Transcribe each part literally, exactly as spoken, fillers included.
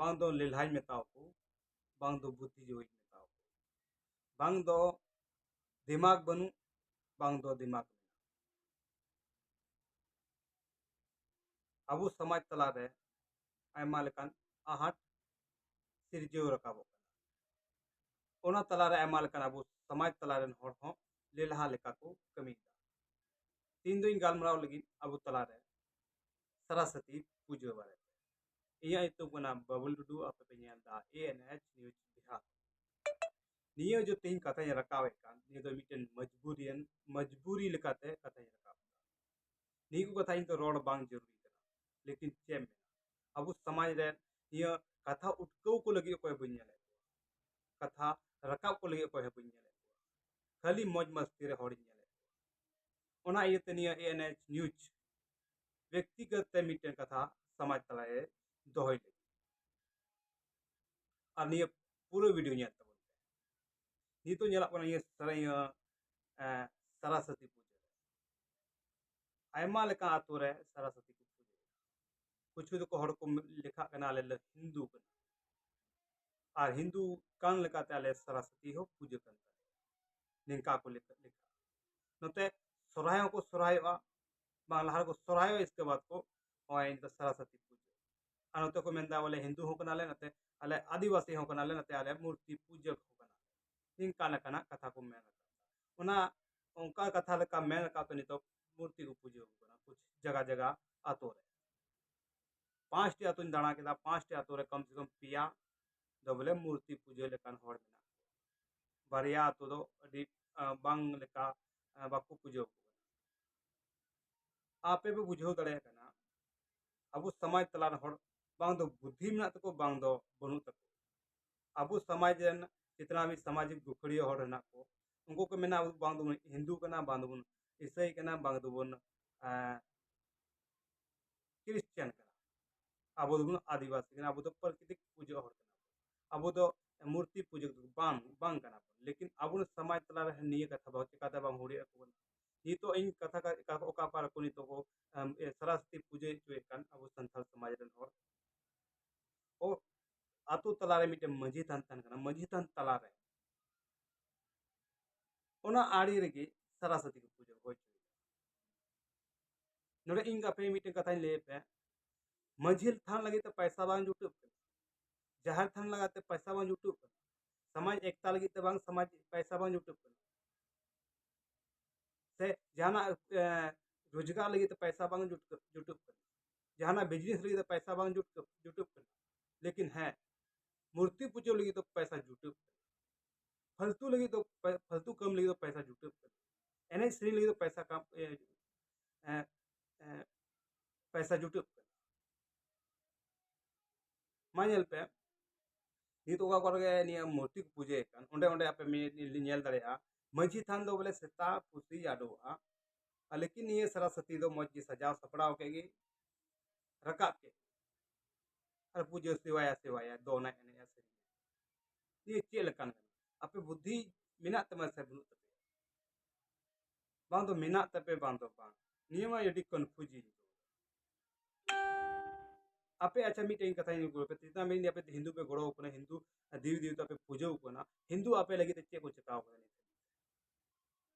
ᱵᱟᱝ ᱫᱚ ᱞᱮᱞᱦᱟᱧ ᱢᱮᱛᱟᱣ ᱠᱚ, ᱵᱟᱝ ᱫᱚ ᱵᱩᱫᱽᱫᱷᱤᱡᱤᱵᱤᱧ ᱢᱮᱛᱟᱣ ᱠᱚ, ᱵᱟᱝ ᱫᱚ ᱫᱤᱢᱟᱜᱽ ᱵᱟᱹᱱᱩᱜ, ᱵᱟᱝ ᱫᱚ ᱫᱤᱢᱟᱜᱽ ᱢᱮᱱᱟᱜ᱾ ᱟᱵᱚ ᱥᱚᱢᱟᱡᱽ ᱛᱟᱞᱟᱨᱮ ᱟᱭᱢᱟ ᱞᱮᱠᱟᱱ ᱟᱦᱟᱴ ᱥᱤᱨᱡᱟᱹᱣ ᱨᱟᱠᱟᱵᱚᱜ ᱠᱟᱱᱟ᱾ ᱚᱱᱟ ᱛᱟᱞᱟᱨᱮ ᱟᱭᱢᱟ ᱞᱮᱠᱟᱱ ᱟᱵᱚ ᱥᱚᱢᱟᱡᱽ ᱛᱟᱞᱟᱨᱮᱱ ᱦᱚᱲ ᱦᱚᱸ ᱞᱮᱞᱦᱟ ᱞᱮᱠᱟ ᱠᱚ ᱠᱟᱹᱢᱤᱭᱮᱫᱟ᱾ ᱛᱮᱦᱮᱧ ᱫᱚᱧ ᱜᱟᱞᱢᱟᱨᱟᱣ ᱞᱟᱹᱜᱤᱫ ᱟᱵᱚ ᱛᱟᱞᱟᱨᱮ ᱥᱟᱨᱟᱥᱟᱛᱤ ᱯᱩᱡᱟᱹ ᱵᱟᱨᱮᱛᱮ᱾ ᱤᱧᱟᱹᱜ ᱧᱩᱛᱩᱢ ᱠᱟᱱᱟ ᱵᱟᱵᱩᱞ ᱴᱩᱰᱩ, ᱟᱯᱮ ᱯᱮ ᱧᱮᱞ ᱮᱫᱟ ᱮ ᱮᱱ ᱮᱭᱤᱪ News ᱵᱤᱦᱟᱨ᱾ ᱱᱤᱭᱟᱹ ᱡᱮ ᱛᱮᱦᱮᱧ ᱠᱟᱛᱷᱟᱧ ᱨᱟᱠᱟᱵᱮᱫ ᱠᱟᱱ, ᱱᱤᱭᱟᱹ ᱫᱚ ᱢᱤᱫᱴᱮᱱ ᱢᱚᱡᱽᱵᱩᱨᱤᱭᱟᱱ, ᱢᱚᱡᱽᱵᱩᱨᱤ ᱞᱮᱠᱟᱛᱮ ᱠᱟᱛᱷᱟᱧ ᱨᱟᱠᱟᱵ ᱮᱫᱟ᱾ ᱱᱤᱭᱟᱹ ᱠᱚ ᱠᱟᱛᱷᱟ ᱤᱧ ᱫᱚ ᱨᱚᱲ ᱵᱟᱝ ᱡᱟᱹᱨᱩᱲᱤ ᱠᱟᱱᱟ, ᱞᱮᱠᱤᱱ ᱪᱮᱫ ᱮᱢ ᱢᱮᱱᱟ, ᱟᱵᱚ ᱥᱚᱢᱟᱡᱽ ᱨᱮ ᱱᱤᱭᱟᱹ ᱠᱟᱛᱷᱟ ᱩᱴᱠᱟᱹᱣ ᱠᱚ ᱞᱟᱹᱜᱤᱫ ᱚᱠᱚᱭ ᱵᱟᱹᱧ ᱧᱮᱞᱮᱫ ᱠᱚᱣᱟ, ᱠᱟᱛᱷᱟ ᱨᱟᱠᱟᱵ ᱠᱚ ᱞᱟᱹᱜᱤᱫ ᱚᱠᱚᱭ ᱦᱚᱸ ᱵᱟᱹᱧ ᱧᱮᱞᱮᱫ ᱠᱚᱣᱟ, ᱠᱷᱟᱹᱞᱤ ᱢᱚᱡᱽ ᱢᱟᱥᱛᱤ ᱨᱮ ᱦᱚᱲᱤᱧ ᱧᱮᱞᱮᱫ ᱠᱚᱣᱟ᱾ ᱚᱱᱟ ᱤᱭᱟᱹᱛᱮ ᱱᱤᱭᱟᱹ ᱮ ᱮᱱ ᱮᱭᱤᱪ News ᱵᱮᱠᱛᱤᱜᱚᱛ ᱛᱮ ᱢᱤᱫᱴᱮᱱ ᱠᱟᱛᱷᱟ ᱥᱚᱢᱟᱡᱽ ᱛᱟᱞᱟᱨᱮ ᱫᱚᱦᱚᱭ ᱞᱟᱹᱜᱤᱫ᱾ ᱟᱨ ᱱᱤᱭᱟᱹ ᱯᱩᱨᱟᱹ video ᱧᱮᱞ ᱛᱟᱵᱚᱱ ᱯᱮ᱾ ᱱᱤᱛᱚᱜ ᱧᱮᱞᱚᱜ ᱠᱟᱱᱟ ᱱᱤᱭᱟᱹ ᱥᱟᱨᱟ-, ᱤᱭᱟᱹ, ᱮ, ᱥᱟᱨᱟᱥᱟᱛᱤ ᱯᱩᱡᱟᱹ ᱨᱮ ᱟᱭᱢᱟ ᱞᱮᱠᱟᱱ ᱟᱛᱳ ᱨᱮ ᱥᱟᱨᱟᱥᱟᱛᱤ ᱠᱚ ᱯᱩᱡᱟᱹᱭᱟ᱾ ᱠᱤᱪᱷᱩ ᱫᱚᱠᱚ ᱦᱚᱲ ᱠᱚ ᱞᱮᱠᱷᱟᱜ ᱠᱟᱱᱟ, ᱟᱞᱮ ᱞᱮ ᱦᱤᱱᱫᱩ ᱠᱟᱱᱟ, ᱟᱨ ᱦᱤᱱᱫᱩ ᱠᱟᱱ ᱞᱮᱠᱟᱛᱮ ᱟᱞᱮ ᱥᱟᱨᱟᱥᱟᱛᱤ ᱦᱚᱸ ᱯᱩᱡᱟᱹ ᱠᱟᱱ ᱛᱟᱞᱮᱭᱟ, ᱱᱤᱝᱠᱟ ᱠᱚ ᱞᱮᱠᱷᱟ, ᱞᱮᱠᱷᱟᱜᱼᱟ᱾ ᱱᱚᱛᱮ ᱥᱚᱨᱦᱟᱭ ᱦᱚᱸᱠᱚ ᱥᱚᱨᱦᱟᱭᱚᱜᱼᱟ, ᱵᱟᱝ ᱞᱟᱦᱟ ᱨᱮᱠᱚ ᱥᱚᱨᱦᱟᱭᱚᱜᱼᱟ, ᱤᱥᱠᱮ ᱵᱟᱫ ᱠᱚ ᱱᱚᱜᱼᱚᱭ ᱱᱤᱛᱚᱜ ᱥᱟᱨᱟᱥᱟᱛᱤ ᱯᱩᱡᱟᱹ᱾ ᱟᱨ ᱱᱚᱛᱮ ᱠᱚ ᱢᱮᱱᱫᱟ ᱵᱚᱞᱮ ᱦᱤᱱᱫᱩ ᱦᱚᱸ ᱠᱟᱱᱟᱞᱮ, ᱱᱚᱛᱮ ᱟᱞᱮ ᱟᱹᱫᱤᱵᱟᱹᱥᱤ ᱦᱚᱸ ᱠᱟᱱᱟᱞᱮ, ᱱᱚᱛᱮ ᱟᱞᱮ ᱢᱩᱨᱛᱤ ᱯᱩᱡᱟᱹ ᱦᱚᱸ ᱠᱟᱱᱟᱞᱮ, ᱱᱤᱝᱠᱟ ᱞᱮᱠᱟᱱᱟᱜ ᱠᱟᱛᱷᱟ ᱠᱚ ᱢᱮᱱ ᱨᱟᱠᱟᱵ ᱮᱫᱟ᱾ ᱚᱱᱟ ᱚᱱᱠᱟ ᱠᱟᱛᱷᱟ ᱞᱮᱠᱟ ᱢᱮᱱ ᱨᱟᱠᱟᱵ ᱛᱮ ᱱᱤᱛᱚᱜ ᱢᱩᱨᱛᱤ ᱠᱚ ᱯᱩᱡᱟᱹ ᱟᱠᱚ ᱠᱟᱱᱟ ᱠᱩᱪ ᱡᱟᱭᱜᱟ ᱡᱟᱭᱜᱟ ᱟᱛᱳ ᱨᱮ᱾ ᱯᱟᱸᱪᱴᱤ ᱟᱛᱳᱧ ᱫᱟᱬᱟ ᱠᱮᱫᱟ, ᱯᱟᱸᱪᱴᱤ ᱟᱛᱳ ᱨᱮ ᱠᱚᱢ ᱥᱮ ᱠᱚᱢ ᱯᱮᱭᱟ ᱫᱚ ᱵᱚᱞᱮ ᱢᱩᱨᱛᱤ ᱯᱩᱡᱟᱹ ᱞᱮᱠᱟᱱ ᱦᱚᱲ ᱢᱮᱱᱟᱜ ᱠᱚᱣᱟ᱾ ᱵᱟᱨᱭᱟ ᱟᱛᱳ ᱫᱚ ᱟᱹᱰᱤ, ᱟ, ᱵᱟᱝ ᱞᱮᱠᱟ, ᱟ, ᱵᱟᱠᱚ ᱯᱩᱡᱟᱹ ᱟᱠᱚ ᱠᱟᱱᱟ᱾ ᱟᱯᱮ ᱯᱮ ᱵᱩᱡᱷᱟᱹᱣ ᱫᱟᱲᱮᱭᱟᱜ ᱠᱟᱱᱟ, ᱟᱵᱚ ᱥᱚᱢᱟᱡᱽ ᱛᱟᱞᱟ ᱨᱮᱱ ᱦᱚᱲ ᱵᱟᱝ ᱫᱚ ᱵᱩᱫᱽᱫᱷᱤ ᱢᱮᱱᱟᱜ ᱛᱟᱠᱚ, ᱵᱟᱝ ᱫᱚ ᱵᱟᱹᱱᱩᱜ ᱛᱟᱠᱚ᱾ ᱟᱵᱚ ᱥᱚᱢᱟᱡᱽ ᱨᱮᱱ ᱡᱤᱛᱱᱟ ᱵᱷᱤ ᱥᱟᱢᱟᱡᱤᱠ ᱜᱟᱹᱠᱷᱩᱲᱤᱭᱟᱹ ᱦᱚᱲ ᱦᱮᱱᱟᱜ ᱠᱚ, ᱩᱱᱠᱩ ᱠᱚ ᱢᱮᱱᱟ, "ᱟᱵᱚ ᱵᱟᱝ ᱫᱚᱵᱚᱱ ᱦᱤᱱᱫᱩ ᱠᱟᱱᱟ, ᱵᱟᱝ ᱫᱚᱵᱚᱱ ᱤᱥᱟᱹᱭ ᱠᱟᱱᱟ, ᱵᱟᱝ ᱫᱚᱵᱚᱱ, ᱮᱸ, ᱠᱷᱨᱤᱥᱪᱟᱱ ᱠᱟᱱᱟ, ᱟᱵᱚ ᱫᱚᱵᱚᱱ ᱟᱹᱫᱤᱵᱟᱹᱥᱤ ᱠᱟᱱᱟ, ᱟᱵᱚ ᱫᱚ ᱯᱨᱟᱠᱨᱤᱛᱤᱠ ᱯᱩᱡᱟᱹ ᱦᱚᱲ ᱠᱟᱱᱟ ᱵᱚᱱ, ᱟᱵᱚ ᱫᱚ ᱢᱩᱨᱛᱤ ᱯᱩᱡᱟᱹ ᱫᱚ ᱵᱟᱝ, ᱵᱟᱝ ᱠᱟᱱᱟ ᱵᱚᱱ, ᱞᱮᱠᱤᱱ ᱟᱵᱚ ᱥᱚᱢᱟᱡᱽ ᱛᱟᱞᱟ ᱨᱮ ᱱᱤᱭᱟᱹ ᱠᱟᱛᱷᱟ ᱫᱚ ᱪᱤᱠᱟᱹᱛᱮ ᱵᱟᱝ ᱦᱩᱭ ᱟᱠᱚ ᱠᱟᱱᱟ?" ᱱᱤᱛᱚᱜ ᱤᱧ ᱠᱟᱛᱷᱟ ᱠᱟ-, ᱚᱠᱟ, ᱚᱠᱟ ᱯᱟᱨᱟ ᱠᱚ ᱱᱤᱛᱚᱜ ᱠᱚ, ᱮᱢ, ᱮ, ᱥᱟᱨᱟᱥᱟᱛᱤ ᱯᱩᱡᱟᱹ ᱦᱚᱪᱚᱭᱮᱫ ᱠᱟᱱ ᱟᱵᱚ ᱥᱟᱱᱛᱟᱲ ᱥᱚᱢᱟᱡᱽ ᱨᱮᱱ ᱦᱚᱲ᱾ ᱚ, ᱟᱛᱳ ᱛᱟᱞᱟᱨᱮ ᱢᱤᱫᱴᱮᱱ ᱢᱟᱹᱡᱷᱤ ᱛᱷᱟᱱ ᱛᱟᱦᱮᱱ ᱠᱟᱱᱟ, ᱢᱟᱹᱡᱷᱤ ᱛᱷᱟᱱ ᱛᱟᱞᱟᱨᱮ, ᱚᱱᱟ ᱟᱲᱮ ᱨᱮᱜᱮ ᱥᱟᱨᱟᱥᱟᱛᱤ ᱠᱚ ᱯᱩᱡᱟᱹ ᱦᱩᱭ ᱦᱚᱪᱚᱭᱟ᱾ ᱱᱚᱰᱮ ᱤᱧ ᱟᱯᱮ ᱢᱤᱫᱴᱮᱱ ᱠᱟᱛᱷᱟᱧ ᱞᱟᱹᱭ ᱟᱯᱮ, ᱢᱟᱹᱡᱷᱤ ᱛᱷᱟᱱ ᱞᱟᱹᱜᱤᱫ ᱛᱮ ᱯᱟᱭᱥᱟ ᱵᱟᱝ ᱡᱩᱴᱟᱹᱜ ᱠᱟᱱᱟ, ᱡᱟᱦᱮᱨ ᱛᱷᱟᱱ ᱞᱟᱹᱜᱤᱫ ᱛᱮ ᱯᱟᱭᱥᱟ ᱵᱟᱝ ᱡᱩᱴᱟᱹᱜ ᱠᱟᱱᱟ, ᱥᱚᱢᱟᱡᱽ ᱮᱠᱛᱟ ᱞᱟᱹᱜᱤᱫ ᱛᱮ ᱵᱟᱝ, ᱥᱚᱢᱟᱡᱽ ᱯᱟᱭᱥᱟ ᱵᱟᱝ ᱡᱩᱴᱟᱹᱜ ᱠᱟᱱᱟ, ᱥᱮ ᱡᱟᱦᱟᱱᱟᱜ, ᱮ, ᱨᱳᱡᱽᱜᱟᱨ ᱞᱟᱹᱜᱤᱫ ᱛᱮ ᱯᱟᱭᱥᱟ ᱵᱟᱝ ᱡᱩᱴᱟᱹᱜ, ᱡᱩᱴᱟᱹᱜ ᱠᱟᱱᱟ, ᱡᱟᱦᱟᱱᱟᱜ ᱵᱤᱡᱽᱱᱮᱥ ᱞᱟᱹᱜᱤᱫ ᱛᱮ ᱯᱟᱭᱥᱟ ᱵᱟᱝ ᱡᱩᱴᱟᱹᱜ, ᱡᱩᱴᱟᱹᱜ ᱠᱟᱱᱟ, ᱞᱮᱠᱤᱱ ᱦᱮᱸ, ᱢᱩᱨᱛᱤ ᱯᱩᱡᱟᱹ ᱞᱟᱹᱜᱤᱫ ᱫᱚ ᱯᱟᱭᱥᱟ ᱡᱩᱴᱟᱹᱜ ᱠᱟᱱᱟ, ᱯᱷᱟᱞᱛᱩ ᱞᱟᱹᱜᱤᱫ ᱫᱚ ᱯᱟᱭ-, ᱯᱷᱟᱞᱛᱩ ᱠᱟᱹᱢᱤ ᱞᱟᱹᱜᱤᱫ ᱫᱚ ᱯᱟᱭᱥᱟ ᱡᱩᱴᱟᱹᱜ ᱠᱟᱱᱟ, ᱮᱱᱮᱡ ᱥᱮᱨᱮᱧ ᱞᱟᱹᱜᱤᱫ ᱫᱚ ᱯᱟᱭᱥᱟ ᱠᱟᱢ-, ᱮ, ᱮ, ᱮ, ᱯᱟᱭᱥᱟ ᱡᱩᱴᱟᱹᱜ ᱠᱟᱱᱟ᱾ ᱢᱟ ᱧᱮᱞ ᱯᱮ, ᱱᱤᱛ ᱚᱠᱟ ᱠᱚᱨᱮ ᱜᱮ ᱱᱤᱭᱟᱹ ᱢᱩᱨᱛᱤ ᱠᱚ ᱯᱩᱡᱟᱹᱭᱮᱫ ᱠᱟᱱ, ᱚᱸᱰᱮ, ᱚᱸᱰᱮ ᱟᱯᱮ ᱢᱤ-, ᱧᱮᱞ ᱫᱟᱲᱮᱭᱟᱜᱼᱟ, ᱢᱟᱹᱡᱷᱤ ᱛᱷᱟᱱ ᱫᱚ ᱵᱚᱞᱮ ᱥᱮᱛᱟ ᱯᱩᱥᱤ ᱟᱰᱚᱣᱟ᱾ ᱟᱨ ᱞᱮᱠᱤᱱ ᱱᱤᱭᱟᱹ ᱥᱟᱨᱟᱥᱟᱛᱤ ᱫᱚ ᱢᱚᱡᱽ ᱜᱮ ᱥᱟᱡᱟᱣ ᱥᱟᱯᱲᱟᱣ ᱠᱮᱫ ᱜᱮ, ᱨᱟᱠᱟᱵ ᱠᱮᱫ ᱜᱮ᱾ ᱟᱨ ᱯᱩᱡᱟᱹ ᱥᱮᱵᱟᱭᱟ, ᱥᱮᱵᱟᱭᱟ, ᱫᱚᱱᱟ, ᱮᱱᱮᱡᱼᱟ, ᱥᱮᱨᱮᱧᱟ᱾ ᱱᱤᱭᱟᱹ ᱪᱮᱫ ᱞᱮᱠᱟᱱ ᱠᱟᱱᱟ? ᱟᱯᱮ ᱵᱩᱫᱽᱫᱷᱤ ᱢᱮᱱᱟᱜ ᱛᱟᱢᱟ ᱥᱮ ᱵᱟᱹᱱᱩᱜ ᱛᱟᱯᱮᱭᱟ? ᱵᱟᱝ ᱫᱚ ᱢᱮᱱᱟᱜ ᱛᱟᱯᱮ, ᱵᱟᱝ ᱫᱚ ᱵᱟᱝ᱾ ᱱᱤᱭᱟᱹ ᱢᱟ ᱟᱹᱰᱤ confusing᱾ ᱟᱯᱮ, ᱟᱪᱪᱷᱟ, ᱢᱤᱫᱴᱮᱱ ᱠᱟᱛᱷᱟᱧ ᱠᱩᱞᱤ ᱯᱮ, ᱪᱮᱛᱟᱱ ᱢᱮᱱ ᱟᱯᱮ ᱦᱤᱱᱫᱩ ᱯᱮ ᱜᱚᱲᱚ ᱠᱟᱱᱟ, ᱦᱤᱱᱫᱩ ᱫᱮᱵᱤ ᱫᱮᱵᱤ ᱛᱟᱯᱮ ᱯᱩᱡᱟᱹ ᱠᱟᱱᱟ, ᱦᱤᱱᱫᱩ ᱟᱯᱮ ᱞᱟᱹᱜᱤᱫ ᱛᱮ ᱪᱮᱫ ᱠᱚ ᱪᱮᱠᱟᱣ ᱠᱟᱫᱟ ᱱᱤᱛ ᱦᱟᱹᱵᱤᱡ ᱛᱮ?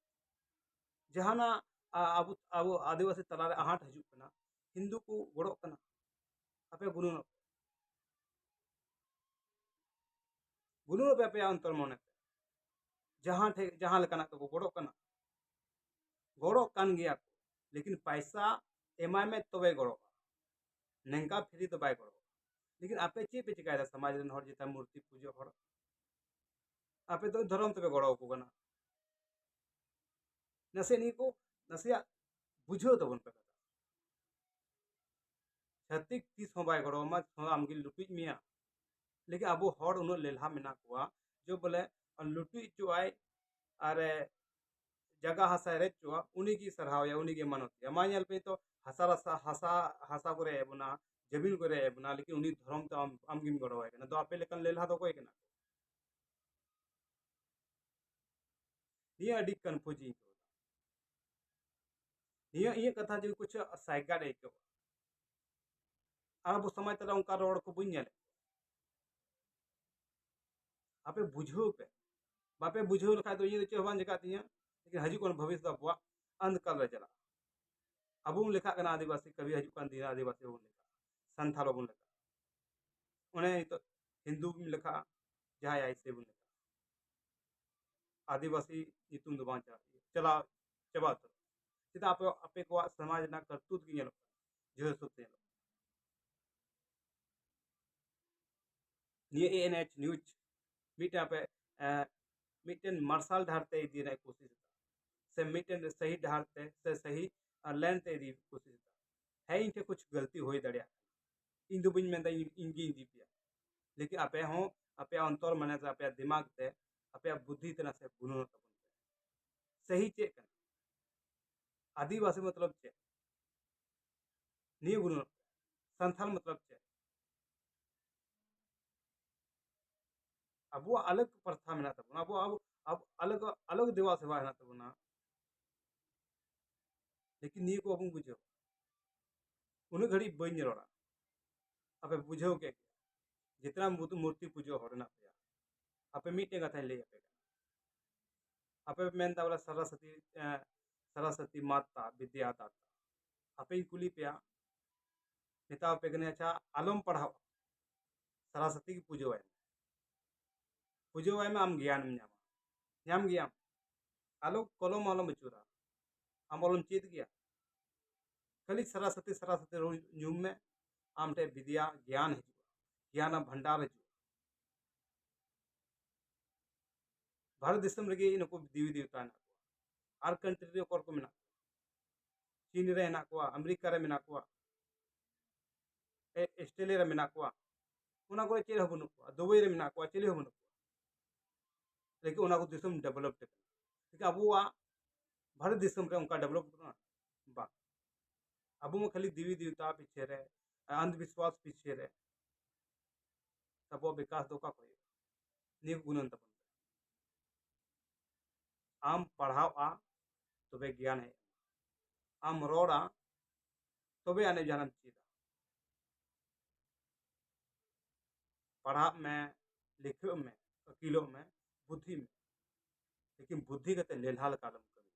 ᱡᱟᱦᱟᱱᱟᱜ, ᱟ-, ᱟᱵᱚ, ᱟᱵᱚ ᱟᱹᱫᱤᱵᱟᱹᱥᱤ ᱛᱟᱞᱟᱨᱮ ᱟᱦᱟᱴ ᱦᱤᱡᱩᱜ ᱠᱟᱱᱟ, ᱦᱤᱱᱫᱩ ᱠᱚ ᱜᱚᱲᱚᱜ ᱠᱟᱱᱟ᱾ ᱟᱯᱮ ᱜᱩᱱᱟᱹᱱᱚᱜ ᱯᱮ, ᱜᱩᱱᱟᱹᱱᱚᱜ ᱯᱮ ᱟᱯᱮᱭᱟᱜ ᱚᱱᱛᱚᱨ ᱢᱚᱱᱮ ᱛᱮ, ᱡᱟᱦᱟᱸ ᱴᱷᱮᱡ ᱡᱟᱦᱟᱸ ᱞᱮᱠᱟᱱᱟᱜ ᱛᱮᱠᱚ ᱜᱚᱲᱚᱜ ᱠᱟᱱᱟ, ᱜᱚᱲᱚᱜ ᱠᱟᱱ ᱜᱮᱭᱟ ᱠᱚ, ᱞᱮᱠᱤᱱ ᱯᱟᱭᱥᱟ ᱮᱢᱟᱭ ᱢᱮ ᱛᱚᱵᱮ ᱜᱚᱲᱚᱜᱼᱟ, ᱱᱮᱝᱠᱟ free ᱫᱚ ᱵᱟᱭ ᱜᱚᱲᱚᱜᱼᱟ᱾ ᱞᱮᱠᱤᱱ ᱟᱯᱮ ᱪᱮᱫ ᱯᱮ ᱪᱮᱠᱟᱭᱮᱫᱟ? ᱥᱚᱢᱟᱡᱽ ᱨᱮᱱ ᱦᱚᱲ ᱪᱮᱛᱟᱱ ᱢᱩᱨᱛᱤ ᱯᱩᱡᱟᱹ ᱦᱚᱲ, ᱟᱯᱮ ᱫᱚ ᱫᱷᱚᱨᱚᱢ ᱛᱮᱯᱮ ᱜᱚᱲᱚ ᱟᱠᱚ ᱠᱟᱱᱟ᱾ ᱱᱟᱥᱮ ᱱᱤᱭᱟᱹ ᱠᱚ ᱱᱟᱥᱮᱭᱟᱜ ᱵᱩᱡᱷᱟᱹᱣ ᱛᱟᱵᱚᱱ ᱯᱮ ᱠᱟᱛᱷᱟ᱾ ᱪᱷᱟᱹᱛᱤᱠ ᱛᱤᱥ ᱦᱚᱸ ᱵᱟᱭ ᱜᱚᱲᱚ ᱟᱢᱟ, ᱟᱢᱜᱮ ᱞᱩᱴᱩᱡ ᱢᱮᱭᱟ᱾ ᱞᱮᱠᱤᱱ ᱟᱵᱚ ᱦᱚᱲ ᱩᱱᱟᱹᱜ ᱞᱮᱞᱦᱟ ᱢᱮᱱᱟᱜ ᱠᱚᱣᱟ ᱡᱮ ᱵᱚᱞᱮ ᱞᱩᱴᱩᱡ ᱦᱚᱪᱚᱜᱼᱟᱭ, ᱟᱨᱮ ᱡᱟᱭᱜᱟ ᱦᱟᱥᱟᱭ ᱨᱮᱡ ᱦᱚᱪᱚᱜᱼᱟ, ᱩᱱᱤᱜᱮ ᱥᱟᱨᱦᱟᱣᱮᱭᱟ, ᱩᱱᱤᱜᱮ ᱢᱟᱱᱚᱛᱮᱭᱟ᱾ ᱢᱟ ᱧᱮᱞ ᱯᱮ ᱛᱚ, ᱦᱟᱥᱟ ᱨᱟᱥᱟ, ᱦᱟᱥᱟ, ᱦᱟᱥᱟ ᱠᱚ ᱨᱮᱡ ᱮᱫ ᱵᱚᱱᱟ, ᱡᱟᱹᱢᱤᱱ ᱠᱚ ᱨᱮᱡ ᱮᱫ ᱵᱚᱱᱟ, ᱞᱮᱠᱤᱱ ᱩᱱᱤ ᱫᱷᱚᱨᱚᱢ ᱛᱮ ᱟᱢ, ᱟᱢᱜᱮᱢ ᱜᱚᱲᱚᱣᱟᱭ ᱠᱟᱱᱟ᱾ ᱫᱚ ᱟᱯᱮ ᱞᱮᱠᱟᱱ ᱞᱮᱞᱦᱟ ᱫᱚ ᱚᱠᱚᱭ ᱠᱟᱱᱟ? ᱱᱤᱭᱟᱹ ᱟᱹᱰᱤ confusing ᱟᱹᱭᱠᱟᱹᱣ ᱫᱟ᱾ ᱱᱤᱭᱟᱹ ᱤᱧᱟᱹᱜ ᱠᱟᱛᱷᱟ ᱡᱩᱫᱤ ᱠᱩᱪ ᱥᱟᱭᱜᱟᱰ ᱟᱹᱭᱠᱟᱹᱣᱟ, ᱟᱨ ᱟᱵᱚ ᱥᱚᱢᱟᱡᱽ ᱛᱟᱞᱟ ᱚᱱᱠᱟ ᱨᱚᱲ ᱠᱚ ᱵᱟᱹᱧ ᱧᱮᱞᱮᱫ ᱠᱚᱣᱟ᱾ ᱟᱯᱮ ᱵᱩᱡᱷᱟᱹᱣ ᱯᱮ᱾ ᱵᱟᱯᱮ ᱵᱩᱡᱷᱟᱹᱣ ᱞᱮᱠᱷᱟᱡ ᱫᱚ ᱤᱧ ᱫᱚ ᱪᱮᱫ ᱦᱚᱸ ᱵᱟᱝ ᱪᱮᱠᱟᱜ ᱛᱤᱧᱟᱹ᱾ ᱞᱮᱠᱤᱱ ᱦᱤᱡᱩᱜ ᱠᱟᱱ ᱵᱷᱚᱵᱤᱥ ᱫᱚ ᱟᱵᱚᱣᱟᱜ ᱚᱱᱫᱷᱠᱟᱨ ᱨᱮ ᱪᱟᱞᱟᱜᱼᱟ᱾ ᱟᱵᱚ ᱵᱚᱱ ᱞᱮᱠᱷᱟᱜ ᱠᱟᱱᱟ ᱟᱹᱫᱤᱵᱟᱹᱥᱤ, ᱠᱟᱵᱷᱤ ᱦᱤᱡᱩᱜ ᱠᱟᱱ ᱫᱤᱱ ᱨᱮ ᱟᱹᱫᱤᱵᱟᱹᱥᱤ ᱵᱚᱱ ᱞᱮᱠᱷᱟᱜᱼᱟ, ᱥᱟᱱᱛᱟᱲ ᱵᱟᱵᱚᱱ ᱞᱮᱠᱷᱟᱜᱼᱟ᱾ ᱚᱱᱮ ᱱᱤᱛᱚᱜ ᱦᱤᱱᱫᱩ ᱵᱚᱱ ᱞᱮᱠᱷᱟᱜᱼᱟ, ᱡᱟᱦᱟᱸᱭ ᱟᱭᱥᱮ ᱵᱚᱱ ᱞᱮᱠᱷᱟᱜᱼᱟ᱾ ᱟᱹᱫᱤᱵᱟᱹᱥᱤ ᱧᱩᱛᱩᱢ ᱫᱚ ᱵᱟᱝ ᱪᱟᱞᱟᱜ, ᱪᱟᱞᱟᱣ ᱪᱟᱵᱟ ᱩᱛᱟᱹᱨᱚᱜᱼᱟ᱾ ᱪᱮᱫᱟᱜ? ᱟᱯᱮ, ᱟᱯᱮ ᱠᱚᱣᱟᱜ ᱥᱚᱢᱟᱡᱽ ᱨᱮᱱᱟᱜ ᱠᱟᱨᱛᱩᱛ ᱜᱮ ᱧᱮᱞᱚᱜ ᱠᱟᱱᱟ, ᱡᱟᱹᱦᱟᱹ ᱦᱤᱥᱟᱹᱵ ᱛᱮ ᱧᱮᱞᱚᱜ ᱠᱟᱱᱟ᱾ ᱱᱤᱭᱟᱹ ᱮ ᱮᱱ ᱮᱭᱤᱪ ᱱᱤᱭᱩᱡᱽ ᱢᱤᱫᱴᱮᱱ ᱟᱯᱮ, ᱮ, ᱢᱤᱫᱴᱮᱱ ᱢᱟᱨᱥᱟᱞ ᱰᱟᱦᱟᱨ ᱛᱮ ᱤᱫᱤ ᱨᱮᱱᱟᱜ ᱠᱳᱥᱤᱥ ᱮᱫᱟ, ᱥᱮ ᱢᱤᱫᱴᱮᱱ ᱥᱟᱹᱦᱤ ᱰᱟᱦᱟᱨ ᱛᱮ ᱥᱮ ᱥᱟᱹᱦᱤ, ᱟ, ᱞᱟᱭᱤᱱ ᱛᱮ ᱤᱫᱤ ᱠᱳᱥᱤᱥ ᱮᱫᱟ᱾ ᱦᱮᱸ, ᱤᱧ ᱴᱷᱮᱱ ᱠᱩᱪᱷ ᱜᱟᱹᱞᱛᱤ ᱦᱩᱭ ᱫᱟᱲᱮᱭᱟᱜ ᱠᱟᱱᱟ, ᱤᱧ ᱫᱚ ᱵᱟᱹᱧ ᱢᱮᱱᱫᱟ ᱤᱧ, ᱤᱧ ᱜᱤᱧ ᱤᱫᱤ ᱯᱮᱭᱟ, ᱞᱮᱠᱤᱱ ᱟᱯᱮ ᱦᱚᱸ ᱟᱯᱮᱭᱟᱜ ᱚᱱᱛᱚᱨ ᱢᱚᱱᱮ ᱛᱮ, ᱟᱯᱮᱭᱟᱜ ᱫᱤᱢᱟᱜᱽ ᱛᱮ, ᱟᱯᱮᱭᱟᱜ ᱵᱩᱫᱽᱫᱷᱤ ᱛᱮ ᱱᱟᱥᱮ ᱜᱩᱱᱟᱹᱱᱚᱜ ᱛᱟᱵᱚᱱ ᱯᱮ, ᱥᱟᱹᱦᱤ ᱪᱮᱫ ᱠᱟᱱᱟ? ᱟᱹᱫᱤᱵᱟᱹᱥᱤ ᱢᱚᱛᱞᱚᱵ ᱪᱮᱫ? ᱱᱤᱭᱟᱹ ᱜᱩᱱᱟᱹᱱᱚᱜ ᱯᱮ᱾ ᱥᱟᱱᱛᱟᱲ ᱢᱚᱛᱞᱚᱵ ᱪᱮᱫ? ᱟᱵᱚᱣᱟᱜ ᱟᱞᱟᱜᱽ ᱯᱨᱚᱛᱷᱟ ᱢᱮᱱᱟᱜ ᱛᱟᱵᱚᱱᱟ, ᱟᱵᱚ, ᱟᱵᱚ, ᱟᱵᱚ ᱟᱞᱟᱜᱽ, ᱟᱞᱟᱜᱽ ᱫᱮᱵᱟ ᱥᱮᱵᱟ ᱦᱮᱱᱟᱜ ᱛᱟᱵᱚᱱᱟ, ᱞᱮᱠᱤᱱ ᱱᱤᱭᱟᱹ ᱠᱚ ᱵᱟᱵᱚᱱ ᱵᱩᱡᱷᱟᱹᱣᱟ᱾ ᱩᱱᱟᱹᱜ ᱜᱷᱟᱹᱲᱤᱡ ᱵᱟᱹᱧ ᱨᱚᱲᱟ, ᱟᱯᱮ ᱵᱩᱡᱷᱟᱹᱣ ᱠᱮᱫ ᱜᱮᱭᱟ᱾ ᱡᱮᱛᱱᱟ ᱢᱩᱨᱛᱤ, ᱢᱩᱨᱛᱤ ᱯᱩᱡᱟᱹ ᱦᱚᱲ ᱦᱮᱱᱟᱜ ᱯᱮᱭᱟ, ᱟᱯᱮ ᱢᱤᱫᱴᱮᱱ ᱠᱟᱛᱷᱟᱧ ᱞᱟᱹᱭ ᱟᱯᱮ ᱠᱟᱱᱟ, ᱟᱯᱮ ᱯᱮ ᱢᱮᱱ ᱮᱫᱟ ᱵᱚᱞᱮ ᱥᱟᱨᱟᱥᱚᱛᱤ, ᱮ, ᱥᱟᱨᱟᱥᱚᱛᱤ ᱢᱟᱛᱟ ᱵᱤᱫᱽᱭᱟ ᱫᱟᱛᱟ᱾ ᱟᱯᱮᱧ ᱠᱩᱞᱤ ᱯᱮᱭᱟ, ᱢᱮᱛᱟ ᱯᱮ ᱠᱟᱹᱱᱟᱹᱧ, ᱟᱪᱪᱷᱟ, ᱟᱞᱚᱢ ᱯᱟᱲᱦᱟᱣ, ᱥᱟᱨᱟᱥᱚᱛᱤ ᱜᱮ ᱯᱩᱡᱟᱹᱣᱟᱭ ᱢᱮ᱾ ᱯᱩᱡᱟᱹᱣᱟᱭ ᱢᱮ, ᱟᱢ ᱜᱮᱭᱟᱱᱮᱢ ᱧᱟᱢᱟ᱾ ᱧᱟᱢ ᱜᱮᱭᱟᱢ᱾ ᱟᱞᱚ, ᱠᱚᱞᱚᱢ ᱟᱞᱚᱢ ᱟᱹᱪᱩᱨᱟ᱾ ᱟᱢ ᱚᱞᱚᱢ ᱪᱮᱫ ᱜᱮᱭᱟ? ᱠᱷᱟᱹᱞᱤ ᱥᱟᱨᱟᱥᱚᱛᱤ, ᱥᱟᱨᱟᱥᱚᱛᱤ ᱨᱩ ᱧᱩᱢ ᱢᱮ, ᱟᱢ ᱴᱷᱮᱱ ᱵᱤᱫᱽᱭᱟ ᱜᱮᱭᱟᱱ ᱦᱤᱡᱩᱜᱼᱟ, ᱜᱮᱭᱟᱱ ᱵᱷᱟᱱᱰᱟᱨ ᱦᱤᱡᱩᱜᱼᱟ᱾ ᱵᱷᱟᱨᱚᱛ ᱫᱤᱥᱚᱢ ᱨᱮᱜᱮ ᱱᱩᱠᱩ ᱫᱮᱵᱤ ᱫᱮᱵᱛᱟ ᱦᱮᱱᱟᱜ ᱠᱚᱣᱟ, ᱟᱨ ᱠᱟᱱᱴᱨᱤ ᱨᱮ ᱚᱠᱚᱭ ᱠᱚ ᱢᱮᱱᱟᱜ ᱠᱚᱣᱟ? ᱪᱤᱱ ᱨᱮ ᱦᱮᱱᱟᱜ ᱠᱚᱣᱟ, ᱟᱢᱮᱨᱤᱠᱟ ᱨᱮ ᱢᱮᱱᱟᱜ ᱠᱚᱣᱟ, ᱮ, ᱚᱥᱴᱨᱮᱞᱤᱭᱟ ᱨᱮ ᱢᱮᱱᱟᱜ ᱠᱚᱣᱟ, ᱚᱱᱟ ᱠᱚᱨᱮ ᱪᱮᱫ ᱦᱚᱸ ᱵᱟᱹᱱᱩᱜ ᱠᱚᱣᱟ᱾ ᱫᱩᱵᱟᱭ ᱨᱮ ᱢᱮᱱᱟᱜ ᱠᱚᱣᱟ, ᱪᱤᱞᱤ ᱦᱚᱸ ᱵᱟᱹᱱᱩᱜ ᱠᱚᱣᱟ᱾ ᱞᱮᱠᱤᱱ ᱚᱱᱟ ᱠᱚ ᱫᱤᱥᱚᱢ ᱰᱮᱵᱷᱞᱚᱯ ᱠᱟᱱᱟ᱾ ᱞᱮᱠᱤᱱ ᱟᱵᱚᱣᱟᱜ ᱵᱷᱟᱨᱚᱛ ᱫᱤᱥᱚᱢ ᱨᱮ ᱚᱱᱠᱟ ᱰᱮᱵᱷᱞᱚᱯ ᱠᱟᱱᱟ? ᱵᱟᱝ᱾ ᱟᱵᱚ ᱢᱟ ᱠᱷᱟᱹᱞᱤ ᱫᱮᱵᱤ ᱫᱮᱵᱛᱟ ᱯᱤᱪᱷᱮ ᱨᱮ, ᱚᱱᱫᱷ ᱵᱤᱥᱣᱟᱥ ᱯᱤᱪᱷᱮ ᱨᱮ᱾ ᱟᱵᱚᱣᱟᱜ ᱵᱤᱠᱟᱥ ᱫᱚ ᱚᱠᱟ ᱠᱷᱚᱱ ᱦᱩᱭᱩᱜᱼᱟ? ᱱᱤᱭᱟᱹ ᱠᱚ ᱜᱩᱱᱟᱹᱱ ᱛᱟᱵᱚᱱ ᱯᱮ᱾ ᱟᱢ ᱯᱟᱲᱦᱟᱣᱜᱼᱟ, ᱛᱚᱵᱮ ᱜᱮᱭᱟᱱ ᱦᱮᱡ ᱟᱢᱟ᱾ ᱟᱢ ᱨᱚᱲᱟ, ᱛᱚᱵᱮ ᱟᱹᱱᱤᱡ ᱡᱟᱦᱟᱱᱟᱜ ᱮᱢ ᱪᱮᱫᱟ᱾ ᱯᱟᱲᱦᱟᱜ ᱢᱮ, ᱞᱤᱠᱷᱟᱹᱜ ᱢᱮ, ᱟᱹᱠᱤᱞᱚᱜ ᱢᱮ, ᱵᱩᱫᱽᱫᱷᱤ ᱢᱮ, ᱞᱮᱠᱤᱱ ᱵᱩᱫᱽᱫᱷᱤ ᱠᱟᱛᱮ ᱞᱮᱞᱦᱟ ᱞᱮᱠᱟ ᱟᱞᱚᱢ ᱠᱟᱹᱢᱤᱭᱟ᱾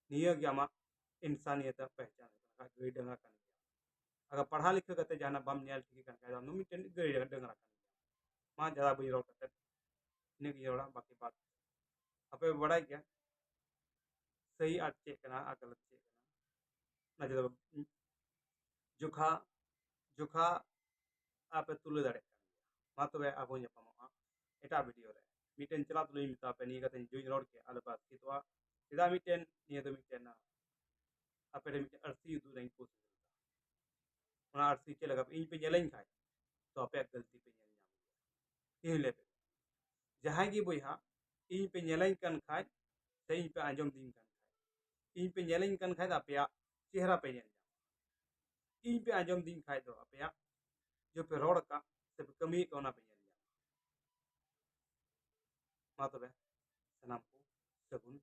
ᱱᱤᱭᱟᱹ ᱜᱮ ᱟᱢᱟᱜ ᱤᱱᱥᱟᱱᱤᱭᱟᱛ ᱟᱜ ᱯᱮᱦᱪᱟᱱ ᱠᱟᱱᱟ, ᱜᱟᱹᱭ ᱰᱟᱝᱨᱟ ᱠᱟᱱ ᱜᱮᱭᱟ᱾ ᱟᱜᱟᱨ ᱯᱟᱲᱦᱟᱣ ᱞᱤᱠᱷᱟᱹ ᱠᱟᱛᱮ ᱡᱟᱦᱟᱱᱟᱜ ᱵᱟᱢ ᱧᱮᱞ ᱴᱷᱤᱠ ᱠᱟᱱ ᱠᱷᱟᱡ ᱫᱚ ᱟᱢ ᱫᱚ ᱢᱤᱫᱴᱮᱱ ᱜᱟᱹᱭ ᱰᱟᱝᱨᱟ ᱠᱟᱱ ᱜᱮᱭᱟ᱾ ᱢᱟ ᱡᱟᱫᱟ ᱵᱟᱹᱧ ᱨᱚᱲ ᱠᱟᱛᱮ ᱤᱱᱟᱹ ᱜᱮ ᱨᱚᱲᱟ, ᱵᱟᱹᱠᱤ ᱵᱟᱫ ᱟᱯᱮ ᱯᱮ ᱵᱟᱲᱟᱭ ᱜᱮᱭᱟ᱾ ᱥᱟᱹᱦᱤ ᱟᱨ ᱪᱮᱫ ᱠᱟᱱᱟ ᱟᱨ ᱜᱟᱞᱟᱛ ᱪᱮᱫ ᱠᱟᱱᱟ, ᱚᱱᱟ ᱡᱚᱛᱚ ᱡᱚᱠᱷᱟ ᱡᱚᱠᱷᱟ ᱟᱯᱮ ᱛᱩᱞᱟᱹ ᱫᱟᱲᱮᱭᱟᱜ ᱠᱟᱱ ᱜᱮᱭᱟ᱾ ᱢᱟ ᱛᱚᱵᱮ ᱟᱵᱚ ᱧᱟᱯᱟᱢᱚᱜᱼᱟ ᱮᱴᱟᱜ ᱵᱷᱤᱰᱤᱭᱳ ᱨᱮ᱾ ᱢᱤᱫᱴᱮᱱ ᱪᱟᱞᱟᱜ ᱛᱩᱞᱩᱡ ᱤᱧ ᱢᱮᱛᱟ ᱯᱮ, ᱱᱤᱭᱟᱹ ᱠᱟᱛᱷᱟᱧ ᱡᱩᱧ ᱨᱚᱲ ᱠᱮᱫ, ᱟᱞᱚ ᱯᱮ ᱟᱥᱠᱮᱛᱚᱜᱼᱟ᱾ ᱪᱮᱫᱟᱜ ᱢᱤᱫᱴᱮᱱ ᱱᱤᱭᱟᱹ ᱫᱚ ᱢᱤᱫᱴᱮᱱ ᱟᱯᱮ ᱴᱷᱮᱱ ᱢᱤᱫᱴᱮᱱ ᱟᱹᱨᱥᱤ ᱩᱫᱩᱜ ᱨᱮᱱᱟᱜ ᱤᱧ ᱠᱳᱥᱤᱥ ᱞᱮᱫᱟ᱾ ᱚᱱᱟ ᱟᱹᱨᱥᱤ ᱪᱮᱫ ᱞᱮᱠᱟ ᱤᱧ ᱯᱮ ᱧᱮᱞᱮᱧ ᱠᱷᱟᱡ ᱛᱚ ᱟᱯᱮᱭᱟᱜ ᱜᱟᱹᱞᱛᱤ ᱯᱮ ᱧᱮᱞ ᱧᱟᱢ ᱜᱮᱭᱟ᱾ ᱤᱧ ᱞᱟᱹᱭ ᱯᱮ, ᱡᱟᱦᱟᱸᱭ ᱜᱮ ᱵᱚᱭᱦᱟ ᱤᱧ ᱯᱮ ᱧᱮᱞᱮᱧ ᱠᱟᱱ ᱠᱷᱟᱡ ᱥᱮ ᱤᱧ ᱯᱮ ᱟᱸᱡᱚᱢ ᱫᱤᱧ ᱠᱟᱱ ᱠᱷᱟᱡ, ᱤᱧ ᱯᱮ ᱧᱮᱞᱮᱧ ᱠᱟᱱ ᱠᱷᱟᱡ ᱫᱚ ᱟᱯᱮᱭᱟᱜ ᱪᱮᱦᱨᱟ ᱯᱮ ᱧᱮᱞ ᱧᱟᱢᱟ᱾ ᱤᱧ ᱯᱮ ᱟᱸᱡᱚᱢ ᱫᱤᱧ ᱠᱷᱟᱡ ᱫᱚ ᱟᱯᱮᱭᱟᱜ ᱡᱮ ᱯᱮ ᱨᱚᱲ ᱟᱠᱟᱫ ᱥᱮ ᱯᱮ ᱠᱟᱹᱢᱤᱭᱮᱫ ᱠᱟᱱ ᱚᱱᱟ ᱯᱮ ᱧᱮᱞ ᱧᱟᱢᱟ᱾ ᱢᱟ ᱛᱚᱵᱮ ᱥᱟᱱᱟᱢ ᱠᱚ ᱥᱟᱹᱜᱩᱱ